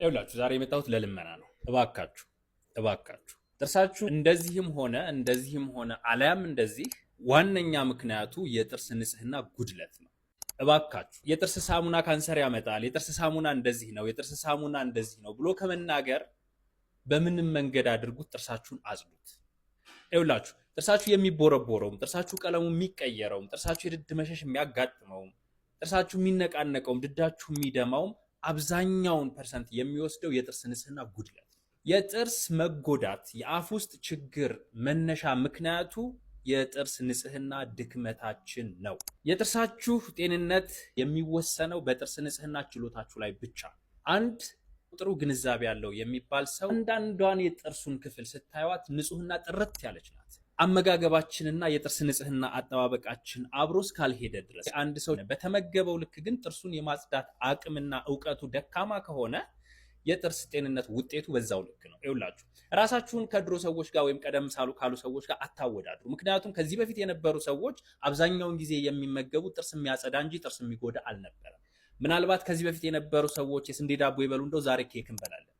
ይኸውላችሁ ዛሬ የመጣሁት ለልመና ነው። እባካችሁ እባካችሁ ጥርሳችሁ እንደዚህም ሆነ እንደዚህም ሆነ አልያም እንደዚህ ዋነኛ ምክንያቱ የጥርስ ንጽህና ጉድለት ነው። እባካችሁ የጥርስ ሳሙና ካንሰር ያመጣል፣ የጥርስ ሳሙና እንደዚህ ነው፣ የጥርስ ሳሙና እንደዚህ ነው ብሎ ከመናገር በምንም መንገድ አድርጉት፣ ጥርሳችሁን አጽዱት። ይኸውላችሁ ጥርሳችሁ የሚቦረቦረውም፣ ጥርሳችሁ ቀለሙ የሚቀየረውም፣ ጥርሳችሁ የድድ መሸሽ የሚያጋጥመውም፣ ጥርሳችሁ የሚነቃነቀውም፣ ድዳችሁ የሚደማውም አብዛኛውን percent የሚወስደው የጥርስ ንጽህና ጉድለት። የጥርስ መጎዳት የአፍ ውስጥ ችግር መነሻ ምክንያቱ የጥርስ ንጽህና ድክመታችን ነው። የጥርሳችሁ ጤንነት የሚወሰነው በጥርስ ንጽህና ችሎታችሁ ላይ ብቻ። አንድ ጥሩ ግንዛቤ ያለው የሚባል ሰው አንዳንዷን የጥርሱን ክፍል ስታዩት ንጹህና ጥርት ያለች ናት። አመጋገባችንና የጥርስ ንጽህና አጠባበቃችን አብሮ እስካልሄደ ድረስ፣ አንድ ሰው በተመገበው ልክ ግን ጥርሱን የማጽዳት አቅምና እውቀቱ ደካማ ከሆነ የጥርስ ጤንነት ውጤቱ በዛው ልክ ነው። ይኸውላችሁ ራሳችሁን ከድሮ ሰዎች ጋር ወይም ቀደም ሳሉ ካሉ ሰዎች ጋር አታወዳድሩ። ምክንያቱም ከዚህ በፊት የነበሩ ሰዎች አብዛኛውን ጊዜ የሚመገቡ ጥርስ የሚያጸዳ እንጂ ጥርስ የሚጎዳ አልነበረም። ምናልባት ከዚህ በፊት የነበሩ ሰዎች የስንዴ ዳቦ ይበሉ እንደው ዛሬ ኬክ እንበላለን።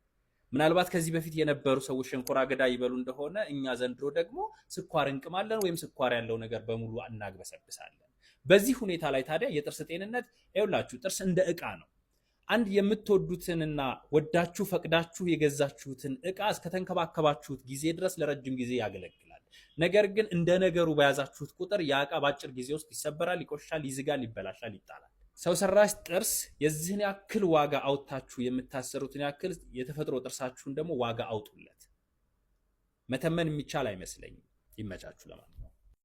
ምናልባት ከዚህ በፊት የነበሩ ሰዎች ሸንኮራ አገዳ ይበሉ እንደሆነ እኛ ዘንድሮ ደግሞ ስኳር እንቅማለን ወይም ስኳር ያለው ነገር በሙሉ እናግበሰብሳለን። በዚህ ሁኔታ ላይ ታዲያ የጥርስ ጤንነት፣ ይኸውላችሁ ጥርስ እንደ ዕቃ ነው። አንድ የምትወዱትንና ወዳችሁ ፈቅዳችሁ የገዛችሁትን ዕቃ እስከተንከባከባችሁት ጊዜ ድረስ ለረጅም ጊዜ ያገለግላል። ነገር ግን እንደ ነገሩ በያዛችሁት ቁጥር ያ ዕቃ በአጭር ጊዜ ውስጥ ይሰበራል፣ ይቆሽሻል፣ ይዝጋል፣ ይበላሻል፣ ይጣላል። ሰው ሰራሽ ጥርስ የዚህን ያክል ዋጋ አውጥታችሁ የምታሰሩትን ያክል የተፈጥሮ ጥርሳችሁን ደግሞ ዋጋ አውጡለት። መተመን የሚቻል አይመስለኝም። ይመቻችሁ ለማለት።